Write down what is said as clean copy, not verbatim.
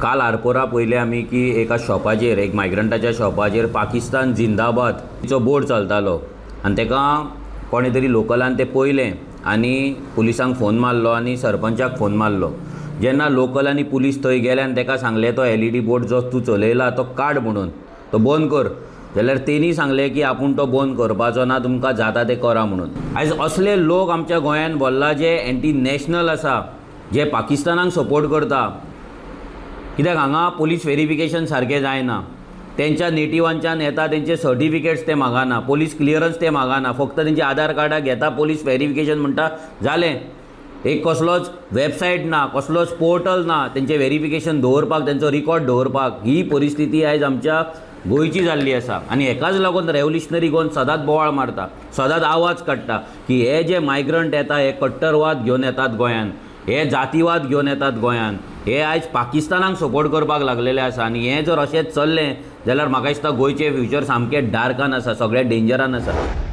काल आरपोरा पयले आमी की एका शॉपाचेर, एक मायग्रंटाच्या शॉपाचेर पाकिस्तान जिंदाबाद चो बोर्ड चलतालो आनी ताका कोणे तरी लोकलान तें पयलें आनी पुलिसांक फोन मारलो आनी सरपंचाक फोन मारलो. जेन्ना लोकल आनी पुलीस थंय गेले आनी ताका सांगलें तो एलईडी बोर्ड जो तूं चलयला तो काड म्हणून, तो बंद कर, जाल्यार तेणी सांगलें की आपूण तो बंद करपाचो ना, तुमकां जाता तें करा म्हणून. आयज असले लोक आमच्या गोंयांत भरला जे एंटी नॅशनल आसा, जे पाकिस्तानाक सपोर्ट करता. कित्याक हांगा पोलीस वेरिफिकेशन सारकें जायना, तेंच्या नेटिवांच्यान येता तेंचे सर्टिफिकेट्स ते मागना, पोलीस क्लियरन्स ते मागना, फक्त तेंचे आधार कार्डां घेता, पोलीस वेरिफिकेशन म्हणटा जालें. एक कसलोच वेबसायट ना, कसलोच पोर्टल ना तेंचें वेरिफिकेशन दवरपाक, तेंचो रिकॉर्ड दवरपाक. ही परिस्थिती आयज आमच्या गोंयची जाल्ली आसा आनी हेकाच लागून रेवोल्युशनरी गोवन सदांच बोवाळ मारता, सदांच आवाज काडटा की हे जे मायग्रंट येता हे कट्टरवाद घेवन येतात गोंयांत, हे जातीवाद घेवन येतात गोंयांत, हे आयज पाकिस्तानाक सपोर्ट करपाक लागलेले आसा. आनी हें जर अशेंच चल्लें जाल्यार म्हाका दिसता गोंयचें फ्युचर सामकें डार्कान आसा, सगळें डेंजरान आसा.